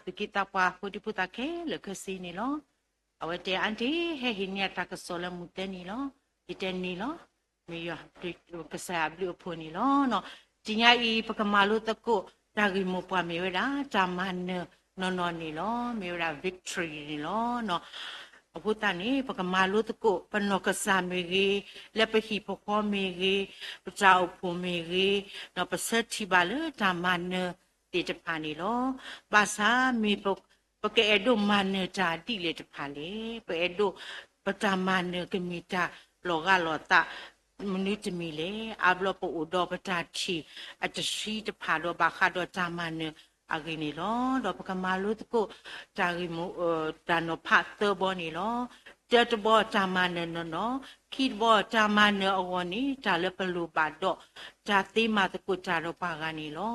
သုးက့သးပှၢ်ဖိဒံဖိသၣ်ခဲလၢာ်ခဲဆ့န့ၣ်လီၤ. အဝဲတဲအါတ့ၢ် ဟဲဟ့ၣ်န့ၢ်အတၢ်ကစီၣ်လၢမုၢ်သၢနံၤလီၤ. ယတဲန့ၣ်လီၤ. မ့ၢ်ယွၤကစၢ်ယွၤအဘျုးအဖှိၣ်န့ၣ်လီၤ. တနံၤအံၤ ပကမၤလိသကိးတၢ်ဂ့ၢ်မိၢ်ပှၢ်မ့ၢ်ဝဲဒၣ် တၢ်မၤနၢၤနီၢ်နီၢ်န့ၣ်လီၤ. မ့ၢ်ဝဲဒၣ် victory န့ၣ်လီၤ. အဃိသတးန့ၣ် ပကမၤလိသကိး ပနီၢ်ကစၢ်မ့ၢ်ဂ့ၤ, လၢပဟံၣ်ပဃီမ့ၢ်ဂ့ၤ, ပတၢ်အိၣ်ဖှိၣ်မ့ၢ်ဂ့ၤ, ဒီးပဆၢထံၣ်ဘၣ်လၢတၢ်မၤနၢၤသ့ၣ်တဖၣ်န့ၣ်လီၤ. ဘၣ်ဆၣ်မ့ၢ်ပကအဲၣ်ဒိးမၤနၢၤတၢ်ဒ်လဲၣ်တဖၣ်လဲၣ်. ပအဲၣ်ဒိးပတၢ်မၤနၢၤကမ့ၢ်တၢ်လီၤဂာ်လီၤသး မနုၤတမံၤလဲၣ်. အါဘျီပအိၣ်ဒီးပတၢ်ထံၣ်အတဆံတဖၣ်ဒီးဘၣ်ဃးဒီးတၢ်မၤနၢၤအဂ့ၢ်န့ၣ်လီၤ. ဒီးပကမၤလိသကိး တၢ်ဂ့ၢ်မိၢ် တၢ်နီၤဖးသၢဘီန့ၣ်လီၤ. တၢတဘီ တၢ်မၤနၢၤနီၢ်နီၢ်, ခံတဘီ တၢ်မၤနၢၤအဂီၢ်န့ၣ် တၢ်လၢပလိၣ်ဘၣ်ဒီး တၢ်သ့မၤသကိးတၢ်ဒီးပှၤဂၤန့ၣ်လီၤ.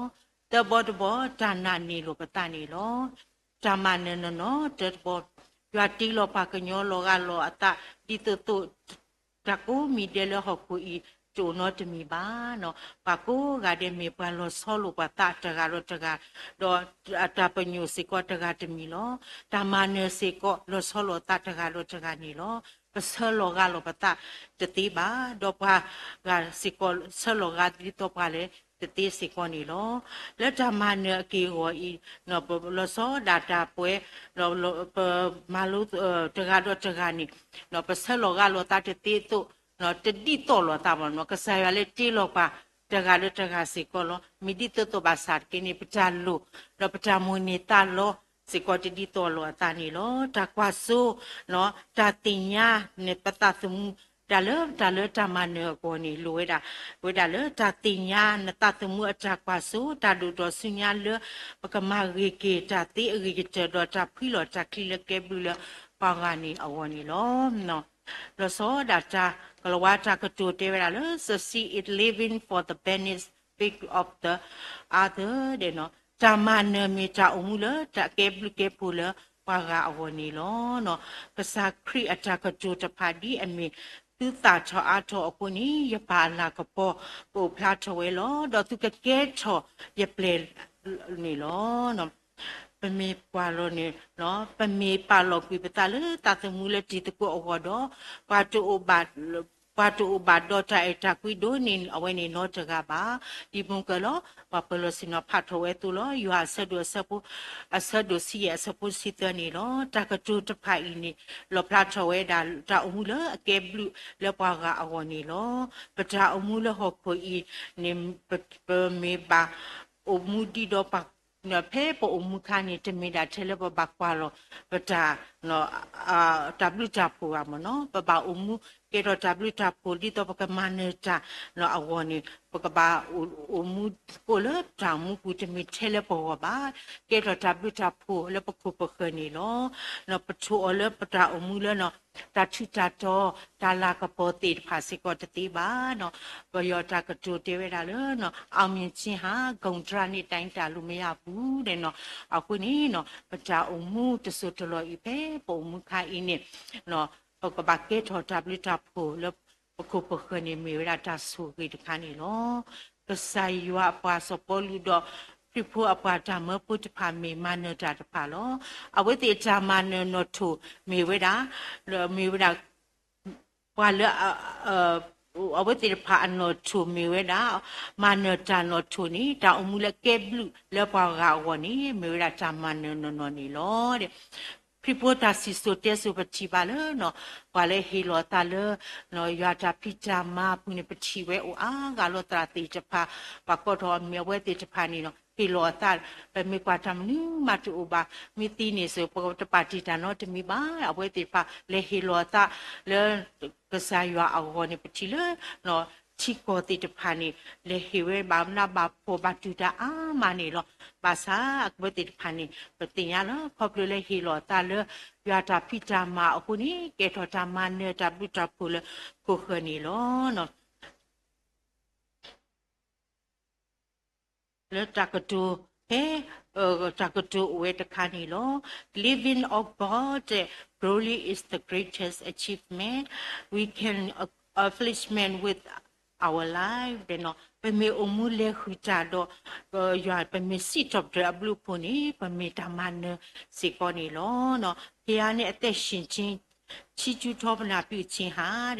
သၢဘီတဘီ တၢ်နာ်န့ၢ်လိာ်ပသးန့ၣ်လီၤ. တၢ်မၤနၢၤနီၢ်နီၢ် တၢတဘီ, ယွၤတ့လီၤပှၤကညီလီၤဂာ်လီၤအသး ဒ်သိးသိး တၢ်ကိးမံၤဒဲးလၢဟီၣ်ခိၣ်အံၤ တအိၣ်နီတမံၤဘၣ်. ပှၤကိးဂၤဒဲးမ့ၢ်ပှၤလီၤဆီလိာ်ပှၤသးတဂၤဒီးတဂၤ, ဒီးတၢ်ပညိၣ်စ့ၢ်ကီးတဂၤတမံၤလီၤ. တၢ်မၤနၢၤစ့ၢ်ကီးလီၤဆီလိာ်အသးတဂၤဒီးတဂၤန့ၣ်လီၤ. ပဆၢလီၤဂာ်လီၤပသးတသ့ဘၣ်, ဒီးပှၤဂၤစ့ၢ်ကီးဆၢလီၤဂာ်ဒ်သိးပှၤလဲၤတသ့စ့ၢ်ကီးန့ၣ်လီၤ. လၢတၢ်မၤနၢၤအက့ၢ်အဂီၤအံၤ ပလီၤဆီဒၣ်တၢ်ပှဲၤ, ပမၤလိ တဂၤဒီးတဂၤန့ၣ် ပဆၢလီၤဂာ်လီၤသးတသ့အသိး တဒ်သိးလိာ်သးဘၣ်နီၤ. ကစၢ်ယွၤလၢတ့လီၤပှၤတဂၤဒီးတဂၤစ့ၢ်ကီးလီၤ. မ့ၢ်ဒ်သိးသိးဘၣ်ဆၣ်တက့ၢ်န့ၣ် ပတၢ်လိၣ် ဒီးပတၢ်မိၣ်န့ၢ်သးလီစ့ၢ်ကီးတဒ်သိးလိာ်အသးန့ၣ်လီၤ. တၢ်ကွၢ်စိ တၢ်သ့ၣ်ညါန့ၣ် ပသးသမူ တၢ်လၢ တၢ်လၢတၢ်မၤနၢၤအဂီၢ်န့ၣ် လိၣ်ဝဲဒၣ် ဝဲဒၣ်လၢတၢ်သ့ၣ်ညါ နသးသမူအတၢ်ကွၢ်စိ တၢ်ဒိၣ်ဒီးဆူညါလၢ ပကမၤဂ့ၤက့ၤတၢ်သ့အဂ့ၤကတၢၢ် ဒီးတၢ်ဖှံလီၤတၢ်ချံလၢကဲဘျုးလၢပှၤဂၤန့ၣ်အဂီၢ်န့ၣ်လီၤ. လီၤဆီဒၣ်တၢ်ကလၤဝါတၢ်ကတိၤတဲဝဲဒၣ်လၢ succeed in living for the benefit of the other ဒဲးနီၤ. တၢ်မၤနၢၤမ့ၢ်တၢ်အိၣ်မူလၢတၢ်ကဲဘျုးကဲဖှိၣ်လၢပှၤဂၤအဂီၢ်န့ၣ်လီၤ. ကစၢ်ခရံာ်အတၢ်ကတိၤတဖၣ်ဒ်အမ့ၢ် သုသၣ်ထီၣ်အါထီၣ်အဃိန့ၣ် ယပၢ်အလၤကပီၤကအိၣ်ဖျါထီၣ်ဝဲလီၤ. ဒီးသုကကဲထီၣ်ယပျဲၢ်န့ၣ်လီၤ. ပမ့ၢ်ကွၢ်လီၤန့ၣ် ပမ့ၢ်ပာ်လီၤကွံာ်ပသးလၢသးသမူလၢတံၤသကိးအဂီၢ်ဒီး ပှၤတအိၣ်ဘၣ် ပှၤတအိၣ်ဘၣ်ဒီးတၢ်အဲၣ်တၢ်ကွံဒိၣ်န့ၢ်အဝဲန့ၣ်နီတဂၤဘၣ်. ဒ်မုၢ်ကၢၢ်လီၤ ပှၤပၢၤလီၢ်ဆ့ၣ်နီၤဖးထီၣ်ဝဲအသိးလီၤ. ယိၤဟၣ်အဆၢဒိၣ်အဆၢဖိ အဆၢဒိၣ်ဆံယဲၢ်အဆၢဖိတဆံသၢန့ၣ်လီၤ. တၢ်ကတိၤတဖၣ်အံၤန့ၣ် လီၣ်ဖျါထီၣ်ဝဲဒၣ်တၢ်အိၣ်မူလၢအကဲဘျုးလၢပှၤဂၤအဂီၢ်န့ၣ်လီၤ. ပတၢ်အိၣ်မူလၢဟီၣ်ခိၣ်အံၤန့ၣ် ပမ့ၢ်ဘၣ်အိၣ်မူဒံးဒီးပှၤ ဖဲပအိၣ်မူအခါန့ၣ် တမ့ၢ်ဒၣ်ထဲလၢပဘၣ်ကွၢ်လီၤ ပတၢ် တၢ်ဘျုးတၢ်ဖှိၣ်ဘၣ်မ့ၢ်နီၤ. ပဘၣ်အိၣ်မူကဲထီၣ်တၢ်ဘျုးတၢ်ဖှိၣ် ဒ်သိးပကမၤနၢၤတၢ်အဂီၢ်န့ၣ် ပကဘၣ်အိၣ်မူသကိးလၢတၢ်အိၣ်မူပူၤ တမ့ၢ်ထဲလၢပဂီၢ်ဘၣ်. ကဲထီၣ်တၢ်ဘျုးတၢ်ဖှိၣ်လၢပခိၣ်ပဃၢၤန့ၣ်လီၤ. ပထိၣ်အီၤလၢပတၢ်အိၣ်မူလၢ တၢ်ထူးတၢ်တီၤ တၢ်လၤကပီၤသ့ၣ်တဖၣ်စ့ၢ်ကီးတသ့ဘၣ်နီၤ. ပယီၤတၢ်ကတိၤတဲဝဲဒၣ်လၢ အောင်မြင်ခြင်းဟာ ဂုဏ်ဒဏ်နဲ့ တိုင်းတာလို့မရဘူး ဒဲးနီၤ. အဃိန့ၣ်နီၤ ပတၢ်အိၣ်မူတစိၢ်တလီၢ်အံၤဖဲ ပအိၣ်မူခါအံၤန့ၣ် ပကဘၣ်ကဲထီၣ်တၢ်ဘျုးတၢ်ဖှိၣ်လၢပခိၣ်ပဃၢၤန့ၣ် မ့ၢ်ဝဲဒၣ်တၢ်ဆိၣ်ဂ့ၤတခါန့ၣ်လီၤ. ကစၢ်ယွၤအပှၤစီၤပီလူးဒီး ခရံာ်ဖိအပှၤတၢ်မၢဖိတဖၣ်မ့ၢ်မၤနၢၤတၢ်တဖၣ်လီၤ. အဝဲသ့ၣ်တၢ်မၤနၢၤနီၣ်ထိၣ်မ့ၢ်ဝဲဒၣ် မ့ၢ်ဝဲဒၣ် ပှၤလၢ အဝဲသ့ၣ်တဖၣ်အနီၣ်ထိၣ်မ့ၢ်ဝဲဒၣ် မၤနၢၤတၢ်နီၣ်ထိၣ်န့ၣ် တၢ်အိၣ်မူလၢကဲဘျုးလၢပှၤဂၤအဂီၢ်န့ၣ် မ့ၢ်ဝဲဒၣ်တၢ်မၤနၢၤနီၢ်နီၢ်န့ၣ်လီၤ. ခရံာ်ဖိတၢ်စံၣ်စိၤတဲစိၤပထံၣ်ဘၣ်လၢ ပှၤလၢဟ့ၣ်လီၤအသးလၢ ယွၤတၢ်ဖံးတၢ်မၤအပူၤန့ၣ် ပထံၣ်ဝဲအိၣ်အါဂၤလီၤသရၣ်သ့ၣ်တဖၣ် ပှၤကိးထီၣ်အမံၤအဝဲသ့ၣ်တဖၣ်န့ၣ်နီၤ ဟ့ၣ်လီၤအသး ပမ့ၢ်ကွၢ်တၢ်မနုၤမးတအိၣ်ဘၣ် မ့ၢ်သံန့ၣ်စ့ၢ် ပတပာ်တ့ၢ်တၢ်နီတမံၤဘၣ်. အဝဲသ့ၣ်တဖၣ်လဲၤဟ့ၣ်လီၤအသးလၢ ကစၢ်ယွၤအဂီၢ်န့ၣ် ပထံၣ်လၢ ထံကီၢ်သ့ၣ်တဖၣ်န့ၣ် လဲၤဟ့ၣ်ဝဲဘၣ်မနုၤဘၣ်ဖှီၣ်ဘၣ်တူၢ်တၢ်အါမးန့ၣ်လီၤ. ဘၣ်ဆၣ်အဝဲသ့ၣ်တဖၣ်န့ၣ် ပသ့ၣ်ညါလီၤ ခီဖျိလၢဟ့ၣ်လီၤအသးလၢ ယွၤတၢ်ဖံးတၢ်မၤအဃိန့ၣ် ကဲထီၣ်တၢ်မၤနၢၤတၢ်ဘျုးတၢ်ဖှိၣ်လၢခိၣ်ဃၢၤန့ၣ်လီၤ. လၢတၢ်ကတိၤ ဖဲ တၢ်ကတိၤအိၣ်ဝဲတခါန့ၣ်လီၤ. Living of God glory is the greatest achievement we can accomplishment with our life ဒဲးနီၤ. ပမ့ၢ်အိၣ်မူလဲၤဃုာ်တၢ်ဒီး ယွၤ ပမ့ၢ်စံးထီၣ်ပတြၢၤအဘျုးအဖှိၣ်န့ၣ် ပမ့ၢ်တၢ်မၤနၢၤစ့ၢ်ကီးန့ၣ်လီၤ. ဖဲအံၤန့ၣ် အသက်ရှင်ခြင်း ချီးကျူးထောပနာပြုခြင်းဟာ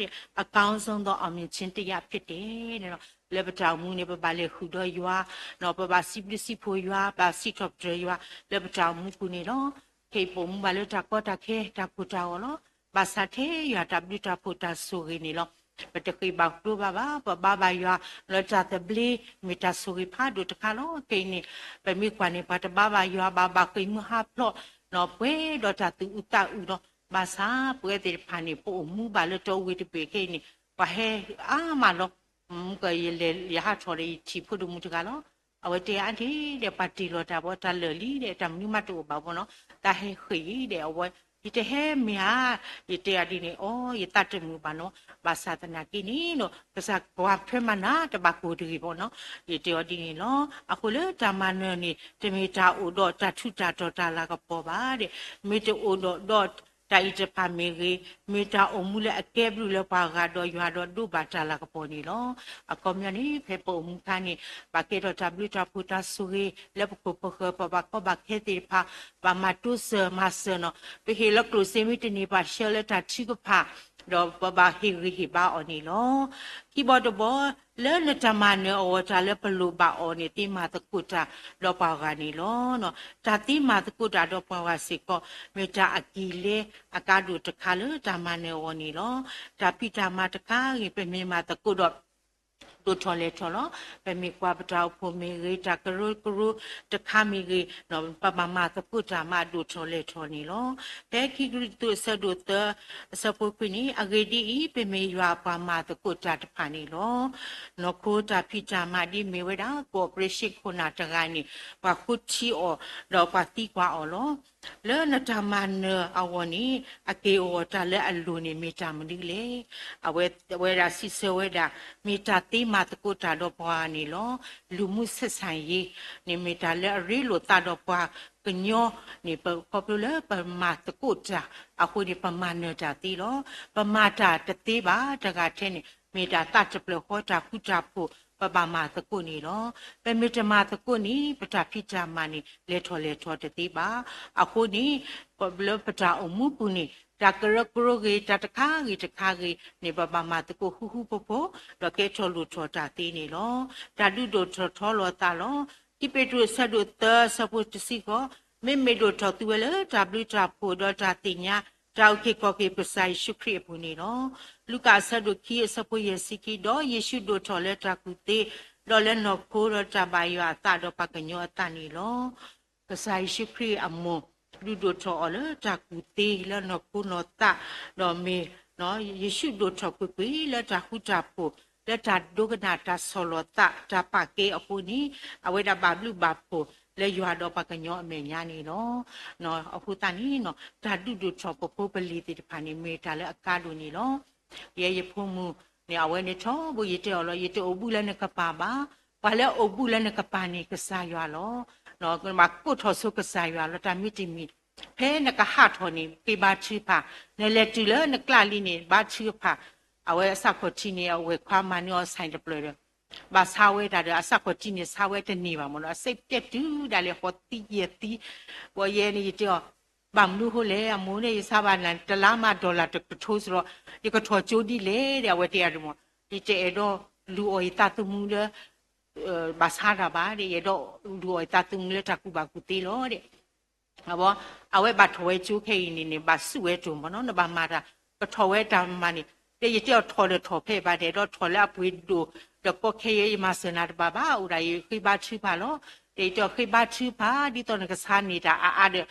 အကောင်းဆုံးသော အောင်မြင်ခြင်းတစ်ရပ်ဖြစ်တယ် လၢပတၢ်အိၣ်မူန့ၣ် ပဘၣ်လဲၤဃုာ်ဒီးယွၤ, ပဘၣ်စံးဘျုးစံးဖှိၣ်ယွၤ, ဘၣ်စံးထီၣ်ပတြၢၤယွၤ လၢပတၢ်အိၣ်မူပူၤန့ၣ်လီၤ. ခဲအံၤပအိၣ်မူဘၣ်လၢတၢ်ကီတၢ်ခဲ တၢ်ကိၢ်တၢ်ဂီၤလီၤ. ဘၣ်ဆၣ်ထဲယွၤတၢ်ဘျုးတၢ်ဖှိၣ်တၢ်ဆိၣ်ဂ့ၤန့ၣ်လီၤ. ပတဃ့ဘါကျိဘၣ်ဘၣ်, ပဘါဘၣ်ယွၤလၢတၢ်သဘျ့ မ့ၢ်တၢ်ဆိၣ်ဂ့ၤဖးဒိၣ်တခါလီၤ. ခဲအံၤန့ၣ် ပမ့ၢ်ကွၢ်န့ၣ် ပှၤတဘါဘၣ်ယွၤဘၣ်, ဘၣ်ဃ့ၢ်မှံဟးဖျိး ပှဲၤဒီးတၢ်သူၣ်အုးသးအုးလီၤ. ဘၣ်ဆၣ်ပဝဲသ့ၣ်တဖၣ်န့ၣ် ပအိၣ်မူဘၣ်လၢတၢ်အိၣ်ဝ့ၢ်တဘ့ၣ်ခဲအံၤန့ၣ် ပှၤဟဲအါမးလီၤ. မုၢ်ကယလဲၤယဟးထီၣ်ဒီးယထံၣ်ဖိဒိၣ်မုၣ်တဂၤလီၤ. အဝဲတဲအါဒ့ဒီး ပှၤတ့ၢ်လီၤတၢ်ဘီ တၢ်လၢာ်လံဒီး တၢ်မနုၤမးတအိၣ်ဘၣ်ဘီနီၤ, တၢ်ဟဲဃ့ၢ်အံၤဒီး အဝဲ ယတဟဲမ့ၢ်ဧါ, ယတဲအီၤဒ်န့ၣ် အိ ယသးတမုာ်ဘၣ်နီၤ, ဘၣ်ဆၣ်သနာ်က့န့ၣ်နီၤ ကစၢ်ပှၤထွဲမၤနၤတဘၣ်ကိၢ်တဂ့ၤဘီနီၤ, ယတဲအီၤဒ်န့ၣ်လီၤ. အဃိလၢတၢ်မၤနၢၤန့ၣ် တမ့ၢ်တၢ်အိၣ်ဒီးတၢ်ထူးတၢ်တီၤတၢ်လၤကပီၤဘၣ်ဒီး မ့ၢ်တအိၣ်ဒီးဒီးတၢ်အံၤတဖၣ်မ့ၢ်ဂ့ၤ, မ့ၢ်တၢ်အိၣ်မူလၢအကဲဘျုးလၢပှၤဂၤဒီးယွၤဒီးဒိးဘၣ်တၢ်လၤကပီၤန့ၣ်လီၤ. အခီပညီန့ၣ် ဖဲပအိၣ်မူအခါန့ၣ် ဘၣ်ကဲထီၣ်တၢ်ဘျုးတၢ်ဖှိၣ်တၢ်ဆိၣ်ဂ့ၤ လၢပခိၣ်ပဃၢၤ ပဘၣ်ကီဘၣ်ခဲသ့ၣ်တဖၣ် ဘၣ်မၤတိစၢၤမၤစၢၤနီၤ, ပဟ့ၣ်လီၤကျိၣ်စ့မ့ၢ်တန့ၢ်ဘၣ်ဆှၢလၢတၢ်ထုကဖၣ် ဒီးပဘၣ်ဟ့ၣ်ဂံၢ်ဟ့ၣ်ဘါအီၤန့ၣ်လီၤ. ခံဘီတဘီ လၢနတၢ်မၤနၢၤအဂီၢ် တၢ်လၢပလိၣ်ဘၣ်အီၤန့ၣ် သ့မၤသကိးတၢ်ဒီးပှၤဂၤန့ၣ်လီၤ. တၢ်သ့မၤသကိးတၢ်ဒီးပှၤဂၤစ့ၢ်ကီး မ့ၢ်တၢ်အကံၢ်လဲအကါဒိၣ်တခါလၢတၢ်မၤနၢၤအဂီၢ်န့ၣ်လီၤ. တၢ်ဖံးတၢ်မၤတခါဂ့ၤ ပမ့ၢ်မၤသကိးဒီး ဒိၣ်ထီၣ်လဲၢ်ထီၣ်လီၤ. ပမ့ၢ်ကွၢ်ပတၢ်အိၣ်ဖှိၣ်မ့ၢ်ဂ့ၤ တၢ်ကရၢကရိတခါမ့ၢ်ဂ့ၤ ပဘၣ်မၤသကိးတၢ်မးဒိၣ်ထီၣ်လဲၢ်ထီၣ်န့ၣ်လီၤ. ဖဲခံကရံၣ်သူးအဆၢဒိၣ်သၢ အဆၢဖိခွံန့ၣ် အဂ့ၢ်ဒ်အံၤ ပမ့ၢ်ယွၤအပှၤမၤသကိးတၢ်တဖၣ်န့ၣ်လီၤ. နီၢ်ခိတၢ်ဖံးတၢ်မၤဒ်မ့ၢ်ဝဲဒၣ် ကိးအပြ့ၣ်ရှ့ခိၣ်နၢ်တဂၤန့ၣ် ပှၤဃိထံအီၤ ဒီးပှၤသံကွၢ်အီၤလီၤ. လၢနတၢ်မၤနၢၤအဂီၢ်န့ၣ် အက့ၢ်အဂီၤတၢ်လၢအလိၤန့ၣ်မ့ၢ်တၢ်မနုၤလဲၣ်. အဝဲ အဝဲဒၣ်စံးဆၢဝဲဒၣ် မ့ၢ်တၢ်သ့မၤသကိးတၢ်ဒီးပှၤဂၤန့ၣ်လီၤ. လူမှုဆက်ဆံရေးန့ၣ် မ့ၢ်တၢ်လၢအရ့လိာ်သးဒီးပှၤကညီန့ၣ် ပခီဖျိလၢပမၤသကိးတၢ်အဃိန့ၣ် ပမၤနၢၤတၢ်သ့လီၤ. ပမၤတၢ်တသ့ဘၣ်တဂၤထဲန့ၣ် မ့ၢ်တၢ်သးတဖျၢၣ်ဃီ တၢ်ဃူတၢ်ဖိး ပဘၣ်မၤသကိးန့ၣ်လီၤ. ပမ့ၢ်တမၤသကိးန့ၣ် ပတၢ်ဖံးတၢ်မၤန့ၣ် လဲၤထီၣ်လဲၤထီၣ်တသ့ဘၣ်. အဃိန့ၣ် လၢပတၢ်အိၣ်မူပူၤန့ၣ် တၢ်ကရၢကရိဂ့ၤ တၢ်တခါဂ့ၤတခါဂ့ၤန့ၣ် ပဘၣ်မၤသကိးဃူဃူဖိးဖိး ဒီးကဲထီၣ်လိၣ်ထီၣ်တၢ်သ့န့ၣ်လီၤ. တၢ်ဒုးဒိၣ်ထီၣ်ထီလီၤသးလီၤ. ခံပ့းတရူးအဆၢဒိၣ်သၢအဆၢဖိတဆံဃိး, မ့မ့ၢ်ဒိၣ်ထီၣ်သုဝဲလၢတၢ်ဘျုးတၢ်ဖှိၣ်ဒီးတၢ်သ့ၣ်ညါ တၢ်အုၣ်က့ၤခီၣ်က့ၤပကစၢ်ယ့ၣ်ၡူးခရံာ်အပူၤန့ၣ်လီၤ. လူၤကၣ်အဆၢဒိၣ်ခံအဆၢဖိယဲၢ်ဆံခံ, ဒီးယ့ၣ်ၡူးဒိၣ်ထီၣ်လၢတၢ်ကူၣ်သ့, ဒီးလၢနီၢ်ခိဒီးတၢ်ဘၣ်ယွၤအသးဒီးပှၤကညီအသးန့ၣ်လီၤ. ကစၢ်ယ့ၣ်ၡူးခရံာ်အမိၢ် ဒုးဒိၣ်ထီၣ်အီၤလၢတၢ်ကူၣ်သ့လၢနီၢ်ခိနီၢ်သး, ဒီးမ့ၢ် ယ့ၣ်ၡူးဒိၣ်ထီၣ်ကွ့ၢ်ကွ့ၢ်လၢတၢ်ဃူတၢ်ဖိး, လၢတၢ်ဒိကနၣ်တၢ်ဆီၣ်လီၤသး တၢ်ပာ်ကဲအဃိန့ၣ် အဝဲဒၣ်ဘၣ်ဘျုးဘၣ်ဖှိၣ်လၢယွၤဒီးပှၤကညီအမဲာ်ညါန့ၣ်လီၤ. အဃိသတးန့ၣ် တၢ်ဒုးဒိၣ်ထီၣ်ပဖိပလံၤသ့ၣ်တဖၣ်န့ၣ် မ့ၢ်တၢ်လၢအကါဒိၣ်န့ၣ်လီၤ. ယဲယဖိမုၣ်န့ၣ် အဝဲန့ၣ်ထီဘိယတဲအီၤလီၤ, ယတအိၣ်ဘူးလၢနကပၤဘၣ်. ပှၤလၢအအိၣ်ဘူးလၢနကပၤန့ၣ် ကစၢ်ယွၤလီၤ. နဘၣ်ကိးထီၣ်ဆိကစၢ်ယွၤလီၤ. တၢ်မ့တမ့ၢ် ဖဲနကဟးထီၣ်န့ၣ် ဃ့ဘါထုကဖၣ်, နလဲၤတုၤလၢနကျးလံန့ၣ် ဘါထုကဖၣ်. အဝဲအစးခီၣ်ထံးန့ၣ် အဝဲခွါမၤန့ၢ်အီၤ ဆိုင် တဖျၢၣ်ဒီး ဘၣ်ဆါဝဲတၢ်ဒီး အစးခီၣ်ထံးန့ၣ် ဆါဝဲတန့ၢ်ဘၣ်မ့ၢ်နီၤ, အစဲးတဲတုၤဒၣ်လဲာ် ဃီၤသံယဲၢ်သံ, ပှၤယဲန့ၣ် ယတဲအီၤ ဘၣ်မနုၤဃိလဲၣ် အမိၢ်န့ၣ် ယဆါဘၣ်နၤ တလါမး dollar တကထိစရီ, ယကထီၣ်ကၠိဒ်လဲၣ်ဒီး အဝဲတဲယၤဒ်မ့ၢ်, ယတအဲၣ်ဒိးလူၤအီၣ်ယသးသမူလၢ ဘၣ်ဆါတၢ်ဘၣ်ဒီး ယအဲၣ်ဒိးလူၤအီၣ်ယသးသမူလၢတၢ်ကူၣ်ဘၣ်ကူၣ်သ့လီၤဒီး အဝဲဘၣ်ထီၣ်ဝဲကၠိခဲအံၤန့ၣ်န့ၣ် ဘၣ်ဆူၣ်ဝဲတၢ်မ့ၢ်နီၤ, နဘၣ်မၤတၢ် ကထီၣ်ဝဲတၢ်မၤန့ၣ်, ဒီးယတဲအီၤထီၣ်ဒီးထီၣ်ဖဲဘၣ်ဒီး ဒီးထီၣ်လၢအပှ့ၤဒိၣ်, ဒီးကီခဲအံၤယမၤစၢၤနၤတဘၣ်ဘၣ်, အိၣ်ဒၣ်ယဃ့ဘါထုကဖၣ်လီၤ. ဒီးယတဲအီၤဃ့ဘါထုကဖၣ် ဒ်သိးနကဆါန့ၢ်တၢ်အါအါဒီး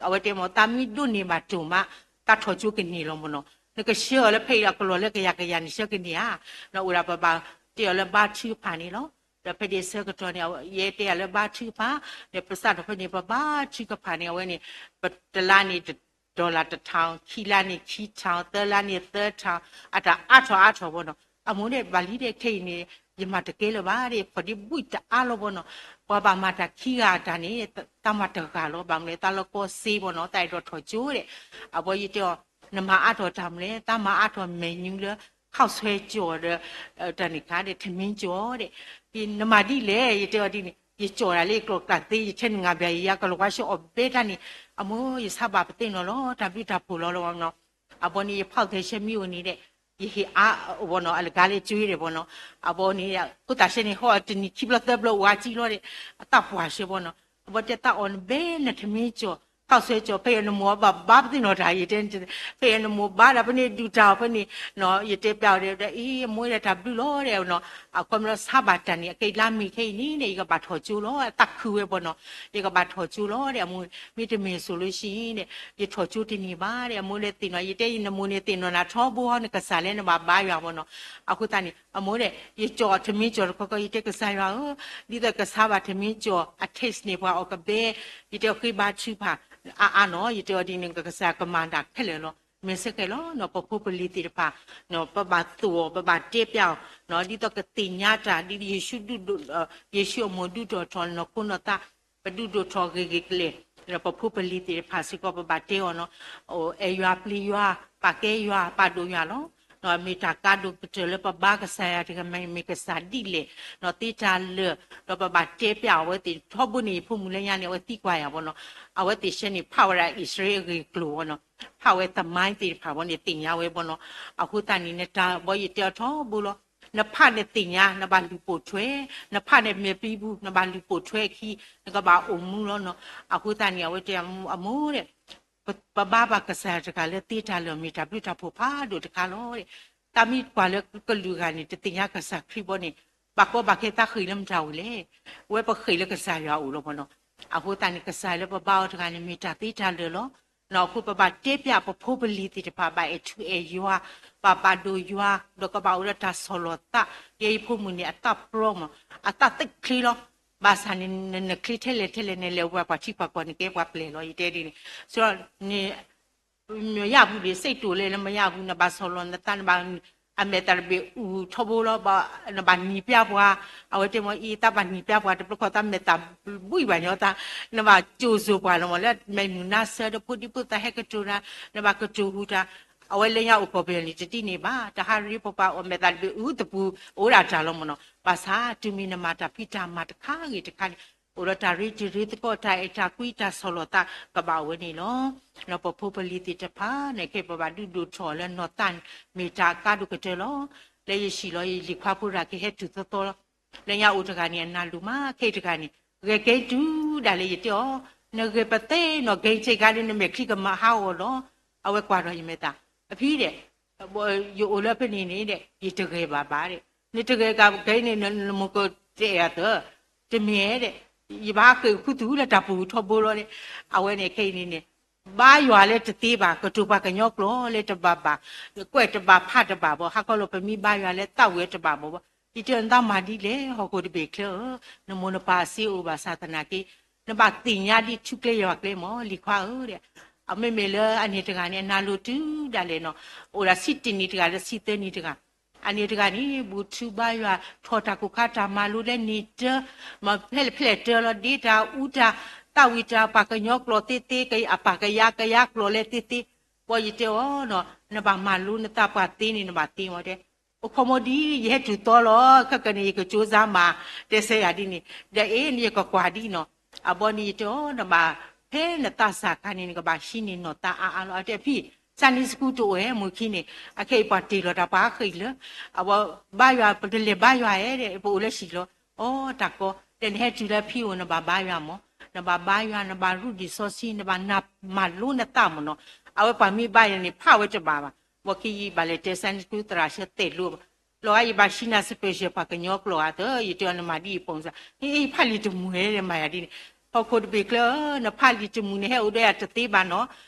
အဝဲတဲမ့ၢ် သးမ့ၢ်ဒိးန့ၢ်ဘၣ်တိၢ်မး သးထီၣ်ကၠိကန့ၢ်လီၤမ့ၢ်နီၤ, နကဆှၢအီၤလၢဖဲအံၤအကလီၢ်လၢကယၤကယၤန့ၣ်ဆှၢကန့ၢ်ဧါ, အိၣ်ဒၣ်ပဘၣ်တဲအီၤလၢဘါထုကဖၣ်န့ၣ်လီၤ. ဒီးဖဲဒ့ၣ်ဆၢကတီၢ်န့ၣ် ယဲတဲယၤလၢဘါထုကဖၣ်, ဒီးပစးထီၣ်ဖဲန့ၣ် ပဘါထုကဖၣ်န့ၣ် အဝဲန့ၣ် ပတလါန့ၣ် dollar တထောင်, ခံလါန့ၣ် ခံထောင်, သၢလါန့ၣ် သၢထောင်, အတၢ်အါထီၣ်အါထီၣ်ဘီနီၤ, အမိၢ်န့ၣ် ဘၣ်လံဒီးခဲအံၤန့ၣ် ယမၤတကဲလၢၤဘၣ်ဒီး ယခီၣ်ဒ့ဘှံးတအါလီၤဘီနီၤ, ပှၤဘၣ်မၤတၢ်ခံဂၤအတၢ်န့ၣ် သးမၤတဂၤလီၤ, ဘၣ်မနုၤလဲၣ် သးလၢကီၢ်စ့ဘီနီၤ, သးအဲၣ်ဒိးထီၣ်ကၠိဒီး, အဝဲယတဲအီၤ နမၤအါထီၣ်တၢ်မနုၤလဲၣ်, သးမၤအါထီၣ်မဲာ်ညူလၢ ခီၣ်ဆွဲကၠီၤဒီး တၢ်န့ၣ်ခါဒီး ထမင်းကၠီၤဒီး နမၤဒ်လဲၣ် ယတဲအီၤဒ်န့ၣ် ယကၠီၤဒၣ်လၢယကျိၤကျးသ့ ယထဲနုာ်ငါဘျီ ယယါကလီၤဝါဆှၢအီၤဘဲတၢ်န့ၣ် အမိၢ် ယဆါဘၣ်ပသ့ၣ်နီၣ်လီၤ တၢ်ဘျုးတၢ်ဖှိၣ်လီၤလီၤနီၤ. အဘီန့ၣ် ယဖီၣ်ထဲဆဲမံအိၣ်န့ၣ်ဒီး ယဟ့ၣ်အါဝဲနီၤ အလကါလၢကၠွ့ဒီးဝဲနီၤ. အဘီန့ၣ် ခိၣ်သးဆဲန့ၣ် ဟီၣ်တနံၤခံဘျီသၢဘျီဝါကံလီၤဒီး အသၣ်ပှၢ်ဆှၢဝဲနီၤ. အဘီတဲသးအီၤနဘဲနထမင်းကၠီၤ ခီၣ်ဆွဲကၠီၤ ဖဲအံၤနမိၢ်အဘၣ်ဘါပသ့ၣ်နီၣ်တၢ် ယတဲ ဖဲအံၤနမိၢ်ဘါဒီးဖဲန့ၣ်ဒုးတၢ်အီၤဖဲန့ၣ်နီၤ ယတဲပျးအီၤဒီး အံၤ အမိၢ်ဒီးတၢ်ဘျုးလီၤဒီးနီၤ အခီပညီဆါဘၣ်တၢ်န့ၣ် အက့လါမ့ၤခဲအံၤန့ၣ်ဒီး ယကဘၣ်ထီၣ်ကၠိလီၤ အသးခုဝဲပနီၤ ယကဘၣ်ထီၣ်ကၠိလီၤဒီး အမိၢ် မ့တမ့ၢ်စိၤလၢဆံဒီး ယထီၣ်ကၠိတန့ၢ်ဘၣ်ဒီး အမိၢ်ဒီးသ့ၣ်နီၣ် ယတဲနမိၢ်န့ၣ်သ့ၣ်နီၣ်နၤထီဘိဟီ နကစၢ်လၢနဘၣ်ဘါယွၤပနီၤ. အဃိသတးန့ၣ် အမိၢ်ဒီး ယကၠီၤထမင်းကၠီၤတခီခီ ယတဲကစၢ်ယွၤဧၢ ဒ်သိးကဆါဘၣ်ထမင်းကၠီၤ အ taste န့ၣ် ပှၤအီၣ်ကဘဲ ယတဲအီၤဃ့ဘါထုကဖၣ် အါအါနီၤ ယတဲအီၤဒ်န့ၣ် ကစၢ်ကမၤတၢ်ခဲလၢာ်လီၤ မ့ၢ်စ့ၢ်ကီးလီၤနီၤ ပဖိပလံၤသ့ၣ်တဖၣ် ပဘၣ်သိၣ်အီၤ ပဘၣ်တဲပျးအီၤနီၤ ဒ်သိးကသ့ၣ်ညါတၢ် ဒ်ယ့ၣ်ၡူးဒုးဒိၣ် ယ့ၣ်ၡူးအမိၢ်ဒုးဒိၣ်ထီၣ်နီၢ်ခိနီၢ်သး ပဒုးဒိၣ်ထီၣ်ဂ့ၤဂ့ၤကျဲၤ ဒီးပဖိပလံၤသ့ၣ်တဖၣ်စ့ၢ်ကီး ပဘၣ်တဲအီၤနီၤ အဲၣ်ယွၤပျံၤယွၤ ပာ်ကဲယွၤ ပာ်ဒိၣ်ယွၤလီၤ. မ့ၢ်တၢ်ကါဒိၣ်ကတၢၢ်လၢပဘါကစၢ်ယွၤတဂၤမ့ၢ် မ့ၢ်ကစၢ်ဒ်လဲၣ်နီၤ သ့တၢ်လၢာ် ဒီးပဘၣ်တဲပျးအဝဲသ့ၣ် ထီဘိန့ၣ် ယဖိမုၣ်လၢညါန့ၣ် အဝဲသံကွၢ်ယၤဘီနီၤ အဝဲသ့ၣ်ဆဲန့ၣ် ဖးဝဲဒၣ်အံၣ်စရ့လးအဂ့ၢ်အကျိၤဘီနီၤ ဖးဝဲသမိုင်းသ့ၣ်တဖၣ်ဘီန့ၣ် သ့ၣ်ညါဝဲဘီနီၤ အဃိသတးန့ၣ် နတၢ်ဘီယတဲအီၤထီဘိလီၤ နဖးန့ၣ်သ့ၣ်ညါ နဘၣ်လူၤပိာ်ထွဲ နဖးန့ၣ်မဲာ်ပံပူၤ နဘၣ်လူၤပိာ်ထွဲအခံ နကဘၣ်အိၣ်မူလီၤနီၤ အဃိသတးန့ၣ် အဝဲတဲအမိၢ်ဒီး ပဘါဘၣ်ကစၢ်ယွၤတဂၤလၢသ့တၢ်လၢာ် မ့ၢ်တၢ်ဘျုးတၢ်ဖှိၣ်ဖးဒိၣ်တခါလီၤ. တၢ်မ့ၢ်ပှၤလၢကလုာ်ဂၤန့ၣ် တသ့ၣ်ညါကစၢ်ခရံာ်ဘီန့ၣ် ဘၣ်ကီဘၣ်ခဲသးဃ့ၢ်လၢမတၤဝံၤလဲၣ်. အဝဲပဃ့ၢ်လၢကစၢ်ယွၤအအိၣ်လီၤမ့ၢ်နီၤ. အဃိသတးန့ၣ် ကစၢ်လၢပဘါအီၤတဂၤန့ၣ် မ့ၢ်တၢ်သ့တၢ်လၢာ်လီၤ. အဃိပဘၣ်တဲပျးပဖိပလံၤသ့ၣ်တဖၣ် ဘၣ်အဲၣ်ထူအဲၣ်ယွၤ, ဘၣ်ဘၣ်ဒိယွၤ, ဒီးကဘၣ်အိၣ်ဒီးတၢ်ဆီၣ်လီၤသး, ယဲယဖိမုၣ်န့ၣ် အသးပျီမး, အသးသ့ချ့လီၤ. ဘၣ်ဆၣ်န့ၣ် နချ့ထဲလဲၣ်ထဲလဲၣ်န့ၣ် လဲၤဝဲပှၤထံပှၤကီၢ်န့ၣ် ကဲပှၤပျဲၢ်လီၤ ယတဲဒ်န့ၣ်. ဆိန့ၣ် မ့ၢ်ယၢ်ပူၤဒံး စံးတိၤလဲၣ်လၢမ့ၢ်ယၢ်ပူၤ နဘၣ်ဆီၣ်လီၤနသး နဘၣ် အမဲာ်သးတဘ့ၣ်အူထီဘိလီၤ, နဘၣ်နံၤပျၢ်ပှၤ, အဝဲတဲမ့ၢ်အံၤ သးဘၣ်နံၤပျၢ်ပှၤ တဘျီဃီသးမဲာ်သးဘှံးဘၣ်ညီသး, နဘၣ်ကၠိၣ်စိၤပှၤလီၤမး လၢမဲာ်မုာ်နါဆၢဒီးဖိဒံဖိသၣ်ဟဲကတိၤတၢ်, နဘၣ်ကတိၤဟူတၢ်, အဝဲလၢညါအိၣ်ကီၢ်ပယီၤန့ၣ် တဒ်န့ၣ်ဘၣ်, တဟးရ့ပပှၤအီၣ်မဲာ်သးတဘ့ၣ်အူသပူၤ အိၣ်ဒၣ်တၢ်လီၤမ့ၢ်နီၤ. ဘၣ်ဆၣ်တုၤမ့ၢ်နမၤတၢ်ဖံးတၢ်မၤတခါဂ့ၤတခါန့ၣ် အိၣ်ဒီးတၢ်ရ့တံၤရ့သကိး တၢ်အဲၣ်တၢ်ကွံ တၢ်ဆီၣ်လီၤသးကဘၣ်ဝဲန့ၣ်လီၤ. ပဖိပလံၤသ့ၣ်တဖၣ်န့ၣ် ခဲအံၤပဘၣ်ဒုးဒိၣ်ထီၣ်လၢနီၢ်သးန့ၣ် မ့ၢ်တၢ်အကါဒိၣ်ကတၢၢ်လီၤ. လၢယဟံၣ်လီၤ ယလံၤခွါဖိတဂၤကဟဲတုၤသီသီလီၤ. လၢညါအိၣ်တဂၤန့ၣ် အနၢ်လိၤမး ခဲအံၤတဂၤန့ၣ် ဂဲၤကဲတုၤဒၣ်လဲာ် ယတဲအီၤ, နဂဲၤပသ့နီၢ်ဂဲၤကဲဂၤဒီး နမဲာ်ချံကမၤဟးဂီၤလီၤ. အဝဲကွၢ်ဒီးယမဲာ်သၣ်, အဖံဒီး ယအိၣ်လၢဖဲန့ၣ်န့ၣ်ဒီး ယတဂဲၤဘၣ်ဘၣ်ဒီး, နတဂဲၤကဘၣ်န့ၣ် နမိၢ်ကတဲအသး, တမ့ၢ်ဒီး ယဘၣ်ဃ့ၢ်ဃုသူၣ်လၢတၢ်ပူၤထီဘိလီၤဒီး, အဝဲန့ၣ်ခဲအံၤန့ၣ်န့ၣ် ဘါယွၤလၢတသ့ဘၣ်, ကတိၤပှၤကညီကျိာ်လၢတဘၣ်ဘၣ်, ကွဲးတဘၣ်ဖးတဘၣ်ဘၣ်, ဟးခီလီၤပမ့ၢ်ဘါယွၤလၢသးဝံၤတဘၣ်ဘၣ်ဘၣ်, ယတဲနသးမၤဒ်လဲၣ် ဟီၣ်ခိၣ်တဘ့ၣ်ချၢဧၢ, နမိၢ်နပၢ်အစ့အိၣ်ဘၣ်ဆၣ်သနာ်က့ နဘၣ်သ့ၣ်ညါဒ်ထူကျဲယွၤကျဲမး လံၤခွါဧၢဒီး, အမ့မ့ၢ်လၢအန့ၣ်တဂၤန့ၣ် အနၢ်လိၤတုၤဒၣ်လဲာ်နီၤ, အိၣ်ဒၣ်ဆံတနံၣ်တဂၤလၢဆံသၢနံၣ်တဂၤ, အန့ၣ်တဂၤန့ၣ် ဘူးထူဘါယွၤ ထီၣ်တၢ်ကိၢ်ခါတၢ်မၤလိလၢန့ၣ်တၢ်, မၤဖဲလဲၣ်ဖဲလဲၣ်တၢ်လီၤ ဒ့တၢ်အူတၢ်, သးဝံၤတၢ်ပှၤကညီကျိာ်သ့သ့ အပာ်ကယၤကယၤကျိာ်လဲၣ်သ့သ့, ဘီယတဲအီၤနီၤ နဘၣ်မၤလိနသးပှၤသ့န့ၣ် နဘၣ်သ့မးတဲ အိၣ်ခိးမီၤဒ် ယဟဲတုၤသီလီၤ ခဲကနံၣ် ယကကၠိစါမး တဲဆၢယၤဒ်န့ၣ်, ဒီးအ့ၣ် ယကကွၢ်ဒ်နီၤ, အဘီန့ၣ်ယတဲအီၤ နဘၣ် ဖဲနသးစၢ်ခါန့ၣ် နကဘၣ်ဟံးန့ၢ်နီၢ်သးအါအါလီၤ. အတဲဖံ Sunday school တအိၣ်ဝဲမုၢ်ခံန့ၣ် အခဲအံၤပှၤတ့ၢ်လီၤတၢ်ပှၤဃ့ၢ်လၢ အဝဲဘါယွၤ ပတလဲၤဘါယွၤဧဲဒီး ပအိၣ်လၢဟံၣ်လီၤ. အိ တၢ်ကီ ဒီးနဟဲတုၤလၢဖံအိၣ် နဘၣ်ဘါယွၤမး, နဘၣ်ဘါယွၤ နဘၣ်ရူဒံၣ်စီဆှံ နဘၣ်နၢ်မၤလိနသးမးနီၤ. အဝဲပှၤမ့ၢ်ဘါယွၤန့ၣ် ဖးဝဲတဘၣ်ဘၣ်. ဘီခံယဘၣ်လဲၤတဲ Sunday school သရၣ်ဆၢတဲာ်လိာ်ဘၣ် လီၤဂာ် ယဘၣ်ဟံးနၤ special ပှၤကညီကျိာ်ဂၤသၢ ယတဲအီၤနမၤဒ်အံၤ ပုံစံ ဟ့ၣ် ဖးလံာ်တမုာ်ဧဲ မၤယၤဒ်န့ၣ်, ဟီၣ်ခိၣ်တဘ့ၣ်ချၢ နဖးလံာ်တမုာ်န့ၣ် ဟဲအိၣ်ဒီးယၤတသ့ဘၣ်နီၤ.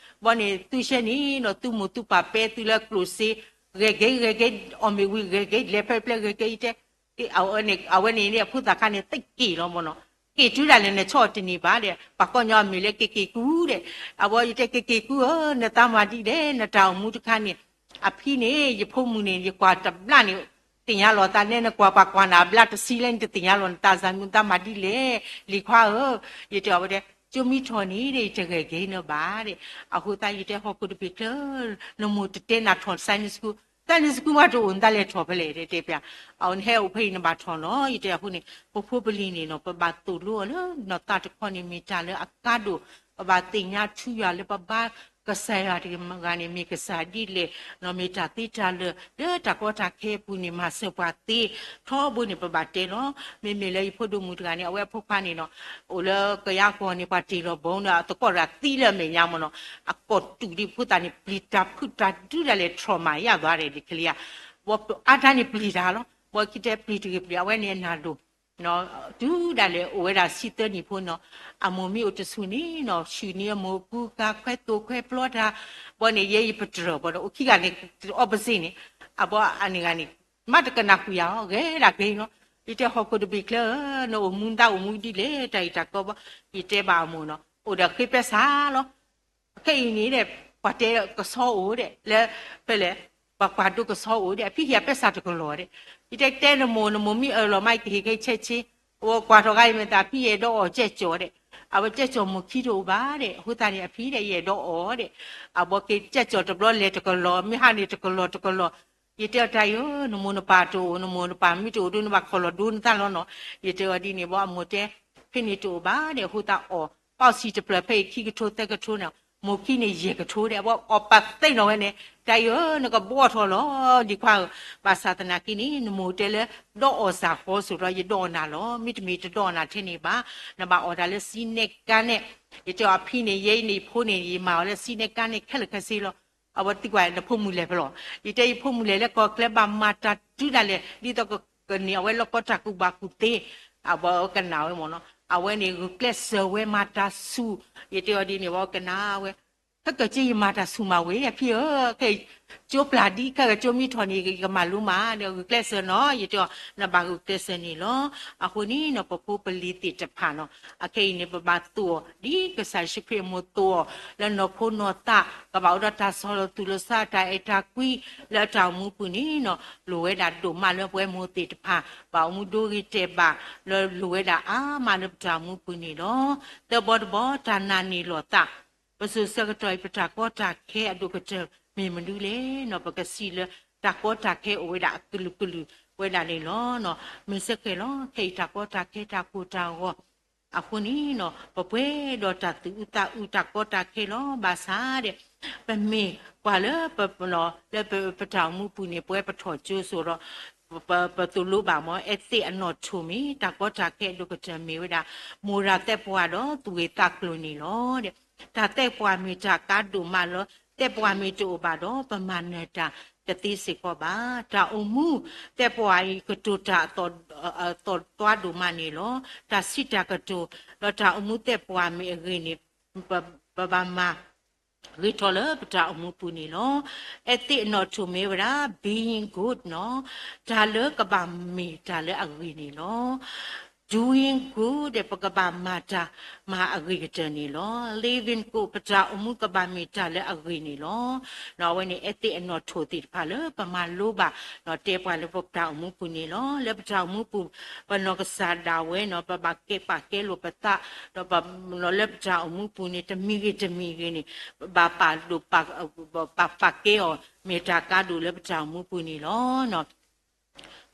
ဘီန့ၣ် သုဆဲန့ၣ်နီၤ သုမိၢ်သုပၢ်ပဲသုလၢကျိၣ်စ့ ဂဲၤကဲဂဲၤကဲ အီၣ်မ့ၢ်ဝံၤဂဲၤကဲ လဲၤဖဲပျဲဂဲၤကဲ ယတဲ အဝဲန့ၣ် အဖိသၣ်ခါန့ၣ် သ့က့ၢ်လီၤမးနီၤ. က့ၢ်တုၤဒၣ်လဲာ် နဆီၣ်တန့ၢ်ဘၣ်ဒီး ပှၤကိးညီအမံၤလၢက့ၤက့ၤကူဒီး အဝဲယတဲက့ၤက့ၤကူဧၢ နသးမၤဒ်လဲၣ် နတၢ်အိၣ်မူတခါန့ၣ် အဖံန့ၣ် ယဖိမုၣ်န့ၣ် ယကွၢ်တဘျီန့ၣ် သ့ၣ်ညါလီၤသး နဲနကွၢ်ပှၤကွၢ်နၤအဘျီတဆံလဲၣ်န့ၣ် တသ့ၣ်ညါလီၤနသး စၢ်မုၢ်သးမၤဒ်လဲၣ် လံၤခွါဧၢ, ယတဲအဝဲတဲ ကၠိမံထီၣ်န့ၣ်ဒီး ယတဂဲၤကဲနဘၣ်ဒီး အဃိသတးယတဲဟီၣ်ခိၣ်တဘ့ၣ်ချၢ နမိၢ်တတဲနၤထီၣ် Sunday school တၢ်န့ၣ်စကူမးတအိၣ် နတၢ်လဲၤထီၣ်ဖဲလဲၣ် တဲပျး, အဝဲနဟဲအိၣ်ဖဲအံၤနဘၣ်ထီၣ်နီၤ ယတဲအဃိန့ၣ် ပဖိပလံၤန့ၣ်နီၤ ပဘၣ်သိၣ်လိအီၤလၢနီၢ်သးတခီန့ၣ် မ့ၢ်တၢ်လၢအကါဒိၣ်, ပဘၣ်သ့ၣ်ညါထူယွၤလၢပဘါကစၢ်ယွၤတဂၤန့ၣ် မ့ၢ်ကစၢ်ဒ်လဲၣ်, မ့ၢ်တၢ်သ့တၢ်လၢာ် လၢတၢ်ကီတၢ်ခဲအပူၤန့ၣ် မၤစၢၤပှၤသ့, ထီဘိန့ၣ် ပဘၣ်တဲလီၤ. မ့မ့ၢ်လၢယဖိဒိၣ်မုၣ်တဂၤန့ၣ် အဝဲအဖိခွါန့ၣ်နီၤ အိၣ်လၢကယါကီၢ်န့ၣ် ပှၤတ့ၢ်လီၤဘီန့ၣ် အသကိးတဂၤသံလၢအမဲာ်ညါမ့ၢ်နီၤ, အကိာ်တူာ်ဒံးဖိသၣ်န့ၣ် ပျံၤတၢ်ဖုးတၢ်ဒုးဒၣ်လဲာ် trauma ယၢ်ဘၣ်ဒဲး ဒ်ချ့ဧါ, ဘီအါတၢ်န့ၣ်ပျံၤတၢ်လီၤ, ဘီခံတဲပျံၤတဂ့ၤပျံၤ အဝဲန့ၣ်အနၢ်ဒိၣ် တုၤဒၣ်လဲာ်အိၣ်ဝဲဒၣ်ဆံသၢနံၣ်ဖိနီၤ, အမိၢ်မ့ၢ်အိၣ်တဆူၣ်န့ၣ်နီၤ ဆူၣ်န့ၢ်အမိၢ်ကူကၤ ခွဲသိၣ်ခွဲပျီတၢ်, ဘီန့ၣ် ယဲယပတြၢၤဘီဒီး အိၣ်ခံဂၤန့ၣ် opposite န့ၣ်, အဘီအန့ၣ်ဂၤန့ၣ် မ့ၢ်တကနၣ်ဃုာ်ယၤအီၤ ဂဲၤဒၣ်ဂ့ၤနီၤ, ယတဲဟီၣ်ခိၣ်တဘ့ၣ်ချၢ နအိၣ်မူနသးအိၣ်မူဒ်လဲၣ် တၢ်အံၤတၢ်ကီဘီ, ယတဲဘၣ်အမိၢ်နီၤ အိၣ်ဒီးဃ့ပဲစၢ်လီၤ ခဲအံၤန့ၣ်ဒီး ပှၤတဲကဆီအိၣ်ဒီး လၢ ဖဲလဲၣ် ပှၤကွၢ်ဒိကဆီအိၣ်ဒီး အဖံဟ့ၣ်အပဲစၢ်တကလီၤဒီး, ယတဲတဲနမိၢ် နမိၢ်မ့ၢ်အၢၣ်လီၤမး ယကဟ့ၣ်ခဲဆဲးဆ့, အဝဲကွၢ်ထီၣ်ဂၤအံၤမ့ၢ်သး အဖံအဲၣ်ဒိးအီၣ်ကဲကၠီၤဒီး, အဝဲကဲကၠီၤမိၢ်ခံတအိၣ်ဘၣ်ဒီး အဃိသတးန့ၣ် အဖံဒီး ယအဲၣ်ဒိးအီၣ်ဒီး, အဘီက့ၤကဲကၠီၤတဘျီလဲၤတကလီၤ မ့ၢ်ဟါန့ၣ်တကလီၤတကလီၤ, ယတဲအီၤတၢ်အံၤဧၢ နမိၢ်နပၢ်တအိၣ် နမိၢ်နပၢ်မ့ၢ်တအိၣ်ဒီး နဘၣ်ခီၣ်လီၤဒိနသးလီၤနီၤ, ယတဲအီၤဒ်န့ၣ်ဘီ အမိၢ်တဲ ဖဲန့ၣ်တအိၣ်ဘၣ်ဒီး အဃိသတးအီၣ် ပီၣ်စံၣ်တဖျၢၣ်ဖဲအံၤခံကထိသၢကထိန့ၣ်, မိၢ်ခံန့ၣ်ယဲၢ်ကထိဒီး အဝဲအီၣ်ပာ်သ့ၣ်နီၣ်ဝဲန့ၣ် တၢ်အံၤဧၢ နကဘှီထီၣ်လီၤ လံၤခွါဧၢ, ဘၣ်ဆၣ်သနာ်က့န့ၣ် နမိၢ်တဲလၢ ဒီးအီၣ်စၢ်ဃီစိၤဒီး ယဒီးနၤလီၤ မ့တမ့ၢ်တဒီးနၤထဲန့ၣ်ဘၣ်, နဘၣ်အီၣ်တၢ်လၢစံးနဲၣ်ကါနဲၣ်, ယတဲအီၤအဖံန့ၣ် ယဲအံၤန့ၣ်ဖိန့ၣ် ယမၤအီၤလၢစံးနဲၣ်ကါနဲၣ်ခဲလၢာ်ခဲဆ့လီၤ, အဝဲသံကွၢ်နဖိမုၣ်လဲၣ်ဖဲလဲၣ်, ယတဲယဖိမုၣ်လဲၣ်လၢကီၢ်ချၢဘၣ်မၤတၢ်တုၤဒၣ်လဲာ် ဒ်သိးက ကန့ၢ်အဝဲလၢကီတၢ်ကူၣ်ဘၣ်ကူၣ်သ့, အဝဲကနၣ်ဝဲမ့ၢ်နီၤ, အဝဲန့ၣ်ဂုာ်ကျဲးစၢးဝဲမၤတၢ်ဆူၣ်, ယတဲအီၤဒ်န့ၣ် အဝဲကနၣ်ဝဲ, ခဲကၠိယမၤတၢ်ဆူၣ်မးဝဲ အဖံဧၢ, ခဲကၠိပျၢ်ဒ် ခဲကၠိမ့ၢ်ထီၣ်န့ၣ် ယကမၤလိမး ဒီးဂုာ်ကျဲးစၢးနီၤ, ယတဲအီၤ နဘၣ်ဂုာ်ကျဲးစၢးန့ၣ်လီၤ. အဃိန့ၣ်နီၤ ပဖိပလံၤသ့ၣ်တဖၣ်နီၤ, အခဲအံၤန့ၣ် ပဘၣ်သိၣ်အီၤ ဒ်ကစၢ်ယ့ၣ်ၡူးခရံာ်အမိၢ်သိၣ်အီၤ လၢနီၢ်ခိနီၢ်သး ကဘၣ်အိၣ်ဒီးတၢ်ဆီၣ်လီၤသူၣ်လီၤသး တၢ်အဲၣ်တၢ်ကွံ လၢအတၢ်အိၣ်မူပူၤန့ၣ်နီၤ, လိၣ်ဝဲဒၣ်ဒိၣ်မးလၢပဝဲမိၢ်သ့ၣ်တဖၣ် ဘၣ်အိၣ်မူဒိဂ့ၤတဲာ်ဘၣ် လၢလိၣ်ဝဲဒၣ်အါမးလၢပတၢ်အိၣ်မူပူၤန့ၣ်လီၤ. သၢဘီတဘီ တၢ်နာ်န့ၢ်လီၤသး, ပစိၤဆၢကတီၢ်အံၤ ပတၢ်ကီတၢ်ခဲအဒိၣ်ကတၢၢ်မ့ၢ်မနုၤလဲၣ်နီၤ, ပကစံးလၢတၢ်ကီတၢ်ခဲအိၣ်ဝဲဒၣ်အကလုာ်ကလုာ်ဝဲဒၣ်န့ၣ်လီၤ. မ့ၢ်စ့ၢ်ကီးလီၤ ခဲအံၤတၢ်ကီတၢ်ခဲတၢ်ကိၢ်တၢ်ဂီၤ အဃိန့ၣ်နီၤ ပပှဲၤဒီးတၢ်သူၣ်အုးသးအုး တၢ်ကီတၢ်ခဲလီၤ. ဘၣ်ဆၣ်ဒီး ပမ့ၢ်ပှၤလၢပ လၢပတၢ်အိၣ်မူပူၤန့ၣ် ပဝဲပထီၣ်ကၠိစိၤဒီး ပ ပသိၣ်လိဘၣ်မ့ၢ် အဲသ့ၣ်အနီၣ်ထိၣ်မ့ၢ် တၢ်ကီတၢ်ခဲအဒိၣ်ကတၢၢ်မ့ၢ်ဝဲဒၣ် မိၢ်ဒၢ်သဲပှၢ်ဒီးသူၣ်ဂ့ၤသးကျိၤန့ၣ်လီၤ. တၢ်သဲပှၢ်မ့ၢ်တၢ်ကါဒိၣ်မးလီၤ. သဲပှၢ်မ့ၢ်တအိၣ်ဘၣ်ဒီး ပမၤနၢၤတၢ်တသ့စ့ၢ်ကီးဘၣ်. တၢ်အိၣ်မူသဲပှၢ်အံၤ ကတိၤတၢ်အသီၣ်သွါဒိၣ်မးန့ၣ်လီၤ. တၢ်စံးတၢ်ကတိၤ ဒီးတၢ်အိၣ်မူသဲပှၢ်မ့ၢ်အဂ့ၤန့ၣ် ပဘၣ်မၤ ဂ့ၤထီၣ်လၢပတၢ်အိၣ်မူပူၤန့ၣ်လီၤ. အဲသ့ၣ်အနီၣ်ထိၣ်မ့ၢ်ဝဲဒၣ် being good နီၤ, တၢ်လၢကဘၣ်မ့ၢ်တၢ်လၢအဂ့ၤန့ၣ်လီၤ. Doing good ဒီး ပကဘၣ်မၤတၢ်မၤအဂ့ၤကတၢၢ်န့ၣ်လီၤ. Living good ပတၢ်အိၣ်မူကဘၣ်မ့ၢ်တၢ်လၢအဂ့ၤန့ၣ်လီၤ. အဝဲန့ၣ် အဲသ့ၣ်အနီၣ်ထိၣ်သ့ၣ်တဖၣ်လၢပမၤလိဘၣ် တဲပှၤလၢပတၢ်အိၣ်မူပူၤန့ၣ်လီၤ. လၢပတၢ်အိၣ်မူပူၤ ပနီၢ်ကစၢ်ဒၣ်ဝဲနီၤ ပဘၣ်ကဲပာ်ကဲလိာ်ပသး ဒီးပ လၢပတၢ်အိၣ်မူပူၤန့ၣ် တမံၤဂ့ၤတမံၤဂ့ၤန့ၣ် ဘၣ်ပာ်ဒိၣ် ပာ်ပာ်ကဲအီၤ မ့ၢ်တၢ်ကါဒိၣ်လၢပတၢ်အိၣ်မူပူၤန့ၣ်လီၤ.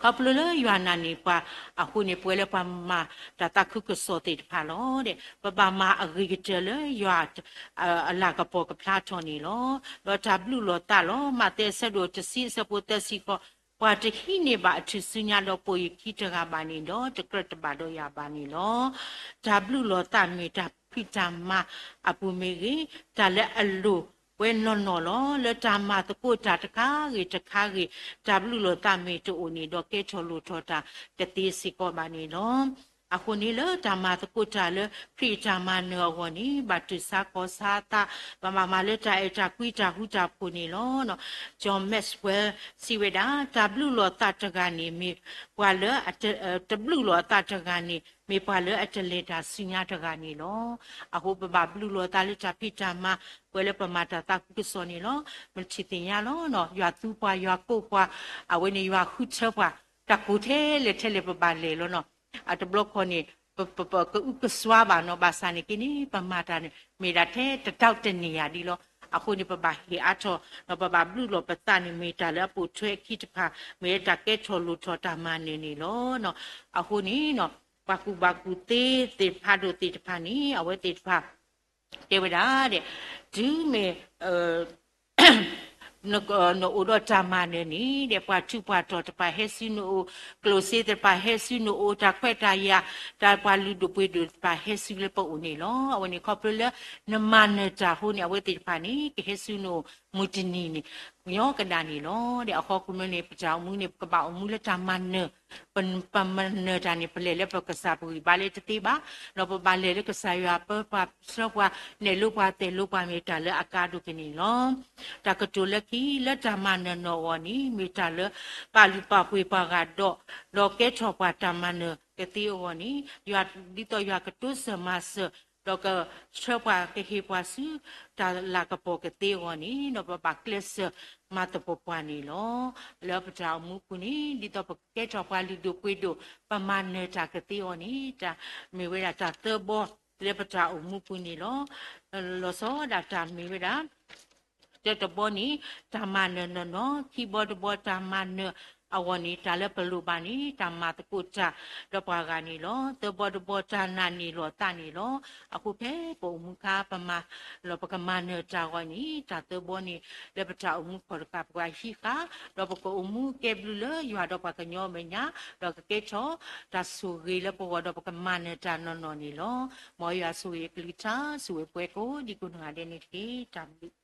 ခီဖျိလၢယွၤနာ်န့ၢ်ပှၤအဃိန့ၣ် ပဝဲလၢပှၤမၤတၢ်သးခုကစီၣ်သ့ၣ်တဖၣ်လီၤ. ပဘၣ်မၤအဂ့ၤကတၢၢ်လၢယွၤအလၤကပီၤကဖျါထီၣ်န့ၣ်လီၤ. ဒီးတၢ်ဘျုးလီၤသးလီၤ. မးသဲအဆၢဒိၣ်တဆံအဆၢဖိသၢဆံဃိး, ပှၤတဟံးန့ၢ်ဘၣ်အထူၣ်စုညါဒီးပိာ်ယခံတဂၤဘၣ်န့ၣ်ဒီး တကြၢးတဘၣ်ဒီးယၤဘၣ်န့ၣ်လီၤ. တၢ်ဘျုးလီၤသးမ့ၢ်တၢ်ဖံးတၢ်မၤအပူၤမ့ၢ်ဂ့ၤ, တၢ်လၢအလိၣ်ဝဲနီၢ်နီၢ်လီၤ. လၢတၢ်မၤသကိးတၢ်တခါဂ့ၤတခါဂ့ၤ, တၢ်ဘျုးလီၤသးမ့ၢ်တအိၣ်န့ၣ်ဒီး ကဲထီၣ်လိၣ်ထီၣ်တၢ်တသ့စ့ၢ်ကီးဘၣ်န့ၣ်လီၤ. အဃိန့ၣ်လၢတၢ်မၤသကိးတၢ်လၢခရံာ်အတၢ်မၤနၢၤအဂီၢ်န့ၣ် ဘၣ်တူၢ်ဆါခီၣ်ဆါသး, ပဘၣ်မၤလၢတၢ်အဲၣ်တၢ်ကွံတၢ်ဃူတၢ်ဖိးန့ၣ်လီၤ. John Maxwell စံးဝဲဒၣ် တၢ်ဘျုးလီၤသးတဂၤန့ၣ် မ့ၢ်ပှၤလၢ တဘျုးလီၤအသးတဂၤန့ၣ် မ့ၢ်ပှၤလၢအတလဲၤတၢ်ဆူညါတဂၤန့ၣ်လီၤ. အဃိပဘၣ်ဘျုးလီၤသးလၢတၢ်ဖံးတၢ်မၤ ပှဲၤလၢပမၤတၢ်သးခုကစီၣ်န့ၣ်လီၤ. မထံၣ်သ့ၣ်ညါလီၤ. ယွၤသူပှၤ ယွၤကိးပှၤ, အဝဲန့ၣ်ယွၤဃုထၢပှၤ, တၢ်ကိၢ်ထဲလဲၣ်ထဲလဲၣ်ပဘၣ်လဲၤလီၤနီၤ. အတဘျီခီန့ၣ် ပ ပ ပကအုကစွါဘၣ်နီၤ. ဘၣ်ဆၣ်န့ၣ်က့န့ၣ် ပမၤတၢ်န့ၣ် မ့ၢ်ဒၣ်ထဲတတီတန့ၢ်ယၤဒ်လီၤ. အဃိန့ၣ် ပဘၣ်ဟ့ၣ်အါထီၣ် ဒီးပဘၣ်ဘျုးလီၤပသးန့ၣ် မ့ၢ်တၢ်လၢအပိာ်ထွဲအခံတဖၣ် မ့ၢ်ဝဲတၢ်ကဲထီၣ်လိၣ်ထီၣ်တၢ်မၤနၢၤန့ၣ်လီၤ. အဃိန့ၣ် ပှၤကူၣ်ဘၣ်ကူၣ်သ့သ့ၣ်တဖၣ်ဒိၣ်သ့ၣ်တဖၣ်န့ၣ် အဝဲသ့ၣ်တဖၣ် တဲဝဲဒၣ်ဒီး တုၤမ့ၢ် နအိၣ်ဒီးတၢ်မၤနၢၤန့ၣ်ဒီး ပှၤထူးပှၤတီၤတဖၣ်ဟဲဆူနအိၣ်, ကျိၣ်စ့သ့ၣ်တဖၣ်ဟဲဆူနအိၣ်, တၢ်ခွဲးတၢ်ယာ်, တၢ်ပှၤလုၢ်ဒိၣ်ပှ့ၤဒိၣ်တဖၣ်ဟဲဆူလၢပအိၣ်န့ၣ်လီၤ. အဝဲန့ၣ်ခီဖျိလၢ နမၤနၢၤတၢ်အဃိန့ၣ် အဝဲသ့ၣ်တဖၣ်န့ၣ် ကဟဲဆူနအိၣ်မုၢ်တနံၤန့ၣ် ညီကဒၣ်န့ၣ်လီၤ. ဒီးအဃိကမျၢၢ်န့ၣ် ပတၢ်အိၣ်မူန့ၣ် ပကဘၣ်အိၣ်မူလၢတၢ်မၤနၢၤ ပမၤနၢၤတၢ်န့ၣ် ပလဲၤလၢပကစၢ်ပဂံၢ်ဘါလၢတသ့ဘၣ်, ဒီးပဘၣ်လဲၤလၢကစၢ်ယွၤပၢပှၤဆှၢပှၤ နဲၣ်လိပှၤသ့ၣ်လိပှၤမ့ၢ်တၢ်လၢအကါဒိၣ်ကန့ၣ်လီၤ. တၢ်ကတိၤလၢခံ လၢတၢ်မၤနၢၤနီၢ်အဂီၢ်န့ၣ် မ့ၢ်တၢ်လၢပာ်လုၢ်ပာ်ပှ့ၤပှၤဂၤဒီး ဒီးကဲထီၣ်ပှၤတၢ်မၤနၢၤကသ့အဂီၢ်န့ၣ် ယွၤဒ်သိးယွၤကတိစၢၤမၤစၢၤ ဒီးကဆှၢပှၤကဟ့ၣ်ပှၤဆူ တၢ်လၤကပီၤကသ့အဂီၢ်န့ၣ် ဒီးပဘၣ်ကျဲးစၢးမၤသပှၢ်ပှၢ်န့ၣ်လီၤ. လၢပတၢ်အိၣ်မူပူၤန့ၣ် ဒ်သိးပကကဲထီၣ်ပှၤလုၢ်ဒိၣ်ပှ့ၤဒိၣ် ပမၤနၢၤတၢ်ကသ့အဂီၢ်န့ၣ် တၢ်မ့ၢ်ဝဲဒၣ်တၢ်သၢဘီလၢပတၢ်အိၣ်မူပူၤန့ၣ်လီၤ. လီၤဆီဒၣ်တၢ်မ့ၢ်ဝဲဒၣ် တၢတဘီန့ၣ် တၢ်မၤနၢၤနီၢ်နီၢ်, ခံဘီတဘီတၢ်မၤနၢၤအဂီၢ်န့ၣ် တၢ်လၢပလိၣ်ဘၣ်န့ၣ် တၢ်မၤသကိးတၢ်ဒီးပှၤဂၤန့ၣ်လီၤ. သၢဘီတဘီတၢ်နာ်န့ၢ်လီၤသးန့ၣ်လီၤ. အဃိဖဲပအိၣ်မူခါ ပမၤလီၤ ပကမၤနၢၤတၢ်အဂီၢ်န့ၣ် တၢ်သၢဘီန့ၣ် လၢပတၢ်အိၣ်မူခီၣ်တဃာ် ပကဟံးဃာ် ဒီးပကအိၣ်မူကဲဘျုးလၢယွၤဒီးပှၤကညီအမဲာ်ညါ ဒီးကကဲထီၣ်တၢ်ဆိၣ်ဂ့ၤလၢပဂီၢ် ဒီးပကမၤနၢၤတၢ်နီၢ်နီၢ်န့ၣ်လီၤ. မ်ယွၤဆိၣ်ဂ့ၤအကလုၢ်ကထါ ဆိၣ်ဂ့ၤပှၤကိးဒံကိးနီၢ်ဂၤဒဲးန့ၣ်တက့ၢ်. တၢ်ဘျုး